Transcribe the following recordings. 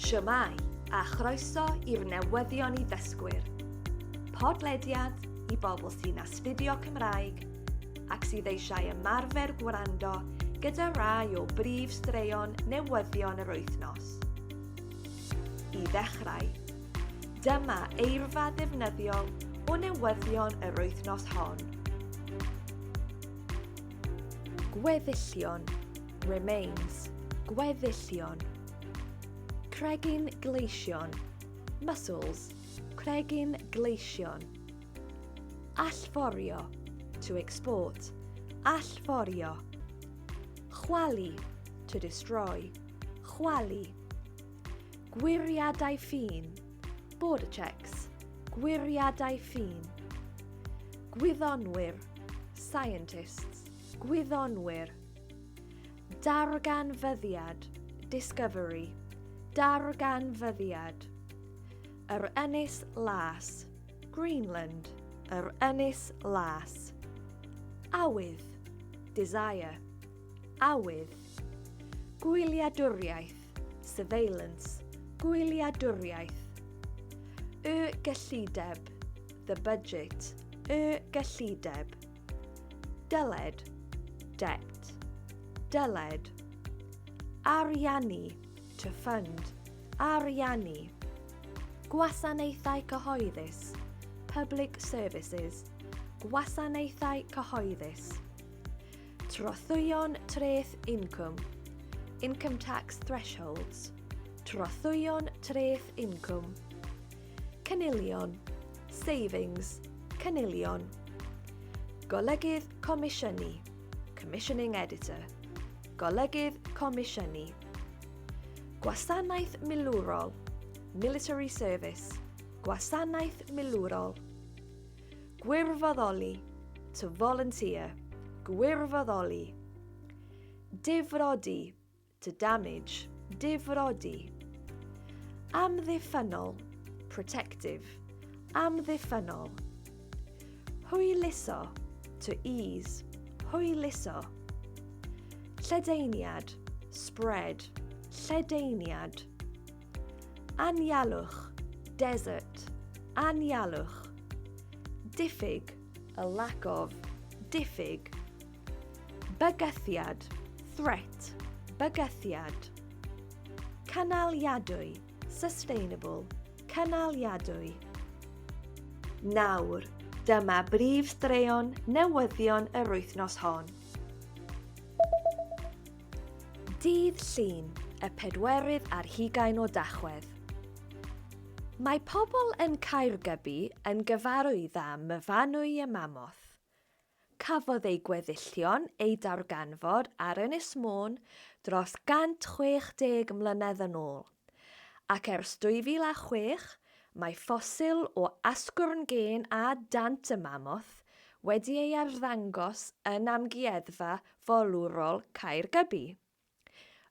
Shwmae, a chroeso i'r Newyddion i Ddysgwyr. Podlediad i bobl sy'n astudio Cymraeg ac sydd eisiau ymarfer gwrando gyda rai o brif straeon newyddion yr wythnos. I ddechrau, dyma eirfa ddefnyddiol o newyddion yr wythnos hon. Gweddillion, remains, gweddillion. Cregyn gleision, mussels, cregyn gleision. Allforio, to export, allforio. Chwalu, to destroy, chwalu. Gwiriadau ffin, border checks, gwiriadau ffin. Gwyddonwyr, scientists, gwyddonwyr. Darganfyddiad, discovery, darganfyddiad. Yr Ynys Las, Greenland, yr Ynys Las. Awydd, desire, awydd. Gwyliadwriaeth, surveillance, gwyliadwriaeth. Y gyllideb, the budget, y gyllideb. Dyled, debt, dyled. Ariannu, to fund, ariannu. Gwasanaethau cyhoeddus, public services, gwasanaethau cyhoeddus. Trothwyon treth incwm, income tax thresholds, trothwyon treth incwm. Cynilion, savings, cynilion. Golygydd comisiynu, commissioning editor, golygydd comisiynu. Gwasanaeth milwrol, military service, gwasanaeth milwrol. Gwirfoddoli, to volunteer, gwirfoddoli. Difrodi, To damage, difrodi. Amddiffynnol, protective, amddiffynnol. Hwyluso, to ease, hwyluso. Lledaeniad, spread, lledaeniad. Anialwch, desert, anialwch. Diffyg, a lack of, diffyg. Bygythiad, threat, bygythiad. Cynaliadwy, sustainable, cynaliadwy. Nawr, dyma brif straeon newyddion yr wythnos hon. Dydd Llun, y pedwerydd ar hugain o Dachwedd. Mae pobl yn Caergybi yn gyfarwydd â Myfanwy y Mamoth. Cafodd ei gweddillion eu darganfod ar Ynys Môn dros 160 mlynedd yn ôl, ac ers 2006 mae ffosil o asgwrn gên a dant y mamoth wedi ei arddangos yn Amgueddfa Forwrol Caergybi.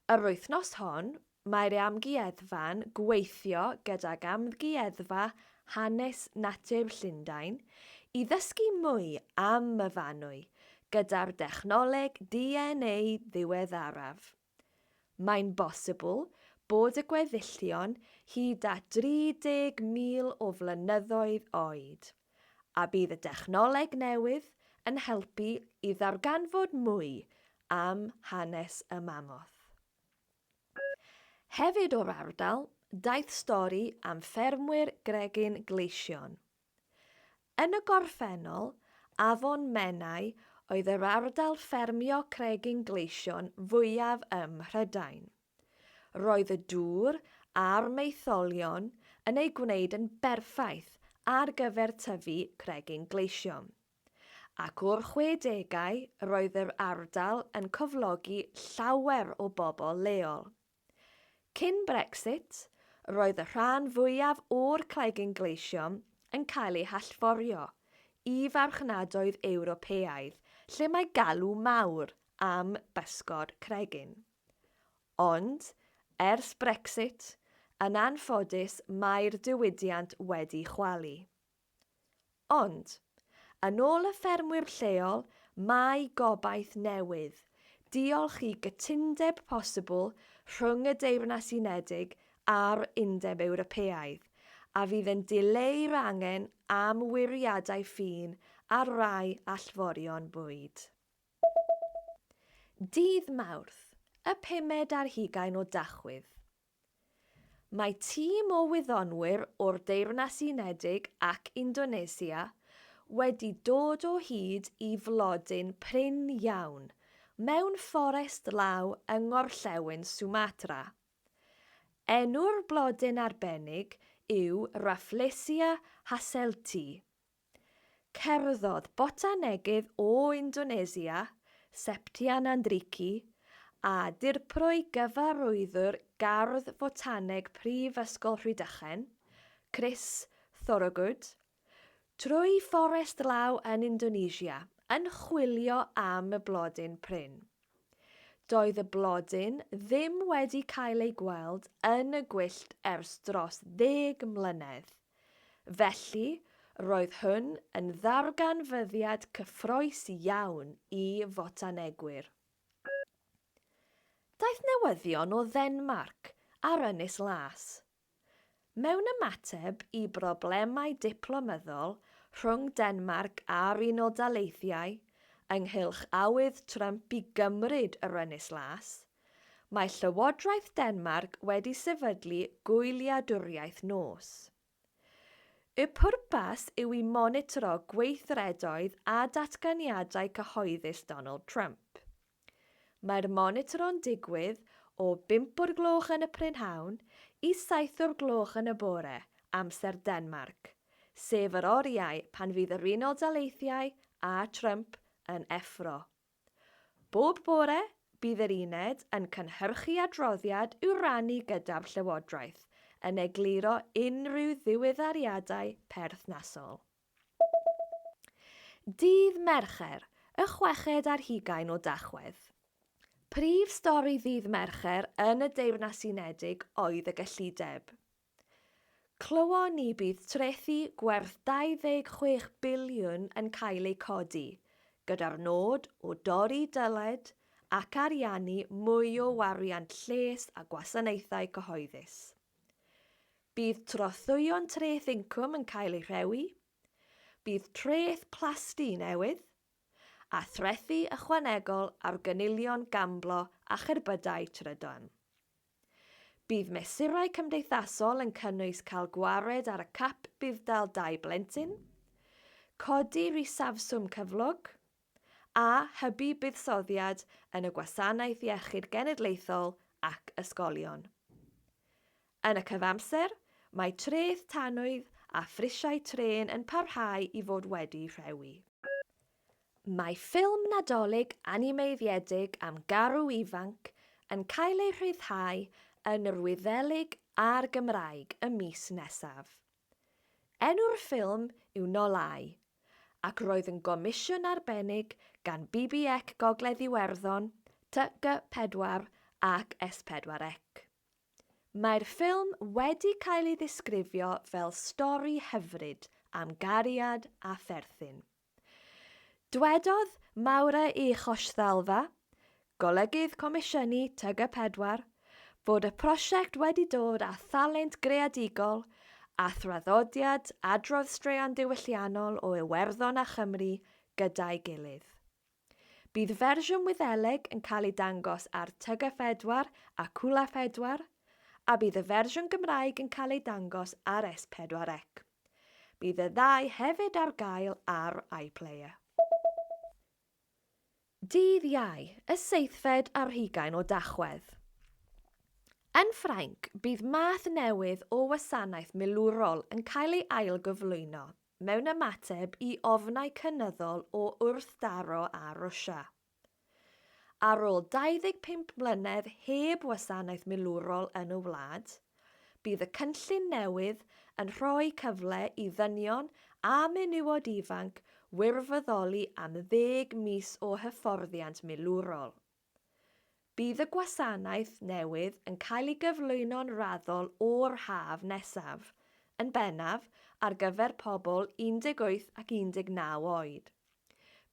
Yr wythnos hon, mae'r Amgueddfa'n gweithio gydag Amgueddfa Hanes Natur Llundain i ddysgu mwy am Myfanwy gyda'r dechnoleg DNA ddiweddaraf. Mae'n bosibl bod y gweddillion hyd at 30,000 o flynyddoedd oed, a bydd y dechnoleg newydd yn helpu i ddarganfod mwy am hanes y mamoth. Hefyd o'r ardal, daeth stori am ffermwyr gregyn gleision. Yn y gorffennol, Afon Menai oedd yr ardal ffermio cregyn gleision fwyaf ym Mhrydain. Roedd y dŵr a'r maetholion yn ei gwneud yn berffaith ar gyfer tyfu cregyn gleision. Ac o'r chwedegau roedd yr ardal yn cyflogi llawer o bobl leol. Cyn Brexit, roedd y rhan fwyaf o'r clegyn gleision yn cael eu hallforio i farchnadoedd Ewropeaidd lle mae galw mawr am bysgod cregyn. Ond, ers Brexit, yn anffodus mae'r diwydiant wedi chwalu. Ond, yn ôl y ffermwyr lleol, mae gobaith newydd, diolch i gytundeb posibl rhwng y Deyrnas Unedig a'r Undeb Ewropeaidd, a fydd yn dileu'r angen am wiriadau ffin ar rai allforion bwyd. Dydd Mawrth, y pumed ar hugain o Dachwydd. Mae tîm o wyddonwyr o'r Deyrnas Unedig ac Indonesia wedi dod o hyd i flodyn prin iawn mewn fforest law yng ngorllewin Sumatra. Enw'r blodyn arbennig yw Rafflesia hasseltii. Cerddodd botanegydd o Indonesia, Septian Andriki, a dirprwy gyfarwyddwr Gardd Fotaneg Prifysgol Rhydychen, Chris Thorogood, trwy fforest law yn Indonesia yn chwilio am y blodyn prin. Doedd y blodyn ddim wedi cael ei gweld yn y gwyllt ers dros ddeg mlynedd. Felly, roedd hwn yn ddarganfyddiad cyffrous iawn i fotanegwyr. Daeth newyddion o Ddenmarc a'r Ynys Las. Mewn ymateb i broblemau diplomyddol rhwng Denmarc a'r Unol Daleithiau ynghylch awydd Trump i gymryd yr Ynys Las, Mae Llywodraeth Denmarc wedi sefydlu gwyliadwriaeth nos. Y pwrpas yw i monitro gweithredoedd a datganiadau cyhoeddus Donald Trump. Mae'r monitro'n digwydd o bump o'r gloch yn y prynhawn i saith o'r gloch yn y bore, amser Denmarc, sef yr oriau pan fydd yr Unol Daleithiau a Trump yn effro. Bob bore, bydd yr uned yn cynhyrchu adroddiad i'w rannu gyda'r Llywodraeth, yn egluro unrhyw ddiweddariadau perthnasol. Dydd Mercher, y chweched ar hugain o Dachwedd. Prif stori ddydd Mercher yn y Deyrnas Unedig oedd y gyllideb. Clywon ni bydd trethi gwerth 26 biliwn yn cael eu codi, gyda'r nod o dorri dyled ac ariannu mwy o wariant lles a gwasanaethau cyhoeddus. Bydd trothwyon treth incwm yn cael eu rhewi, bydd treth plasty newydd, a threthi ychwanegol ar gynilion gamblo a cherbydau trydan. Bydd mesurau cymdeithasol yn cynnwys cael gwared ar y cap budd-dal dau blentyn, codi'r isafswm cyflog, a hybu buddsoddiad yn y Gwasanaeth Iechyd Genedlaethol ac ysgolion. Yn y cyfamser, mae treth tanwydd a phrisiau trên yn parhau i fod wedi rhewi. Mae ffilm Nadolig animeiddiedig am garw ifanc yn cael ei rhyddhau yn yr Wyddelig a'r Gymraeg y mis nesaf. Enw'r ffilm yw Nolau, ac roedd yn gomisiwn arbennig gan BBEC Gogledd Iwerddon, TG4 ac S4C. Mae'r ffilm wedi cael ei ddisgrifio fel stori hyfryd am gariad a pherthyn. Dwedodd Maura E. Choshddalfa, Golygydd Comisiynu TG4, fod y prosiect wedi dod â thalent greadigol a thraddodiad adrodd straeon diwylliannol o Iwerddon a Chymru gyda'i gilydd. Bydd fersiwn Wyddeleg yn cael ei dangos ar TG4 a Cwla 4, a bydd y fersiwn Gymraeg yn cael ei dangos ar S4C. Bydd y ddau hefyd ar gael ar iPlayer. Dydd Iau, y seithfed ar hugain o Dachwedd. Yn Ffrainc, bydd math newydd o wasanaeth milwrol yn cael ei ailgyflwyno mewn ymateb i ofnau cynyddol o wrthdaro â Rwsia. Ar ôl 25 mlynedd heb wasanaeth milwrol yn y wlad, bydd y cynllun newydd yn rhoi cyfle i ddynion a menywod ifanc wirfoddoli am ddeg mis o hyfforddiant milwrol. Bydd y gwasanaeth newydd yn cael ei gyflwyno'n raddol o'r haf nesaf, yn bennaf ar gyfer pobl 18 ac 19 oed.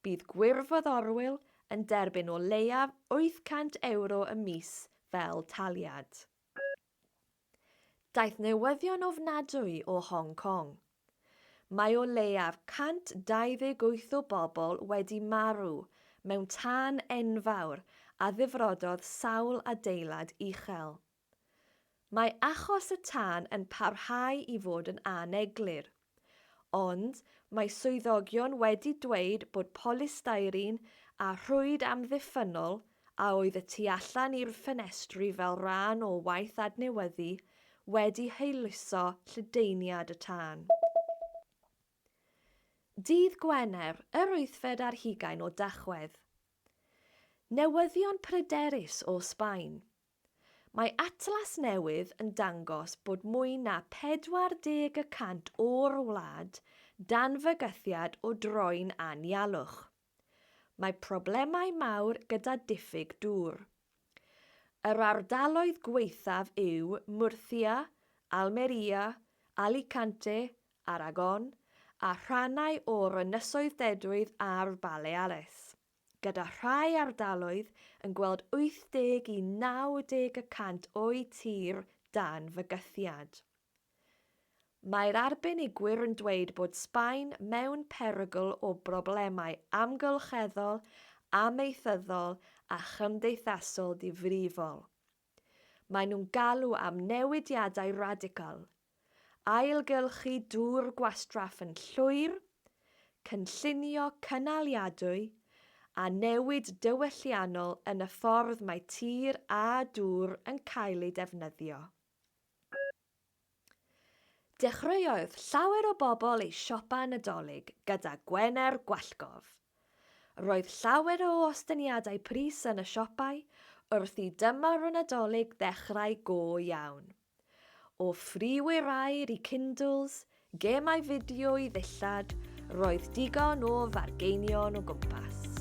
Bydd gwirfoddolwyr yn derbyn o leiaf €800 y mis fel taliad. Daeth newyddion ofnadwy o Hong Kong. Mae o leiaf 128 o bobl wedi marw mewn tân enfawr a ddifrododd sawl adeilad uchel. Mae achos y tân yn parhau i fod yn aneglur. Ond mae swyddogion wedi dweud bod polystyrene a rhwyd amddiffynnol a oedd y tu allan i'r ffenestri fel rhan o waith adnewyddu wedi hwyluso lledaeniad y tân. Dydd Gwener, yr wythfed ar hugain o Dachwedd. Newyddion pryderus o Sbaen. Mae atlas newydd yn dangos bod mwy na 40 y cant o'r wlad dan fygythiad o droi'n anialwch. Mae problemau mawr gyda diffyg dŵr. Yr ardaloedd gwaethaf yw Murcia, Almería, Alicante, Aragón, a rhannau o'r Ynysoedd Dedwydd a'r Baleares. gyda rhai ardaloedd yn gweld 80 i 90 y cant o'u tir dan fygythiad. Mae'r arbenigwyr yn dweud bod Sbaen mewn perygl o broblemau amgylcheddol, amaethyddol a chymdeithasol difrifol. Maen nhw'n galw am newidiadau radical, ailgylchu dŵr gwastraff yn llwyr, cynllunio cynaliadwy, a newid diwylliannol yn y ffordd mae tir a dŵr yn cael eu defnyddio. Dechreuodd llawer o bobl eu siopa Nadolig gyda Gwener gwallgof. Roedd llawer o ostyngiadau pris yn y siopau wrth i dymor y Nadolig ddechrau go iawn. O ffriwyr aer i Kindles, gemau fideo i ddillad, roedd digon o fargeinion o gwmpas.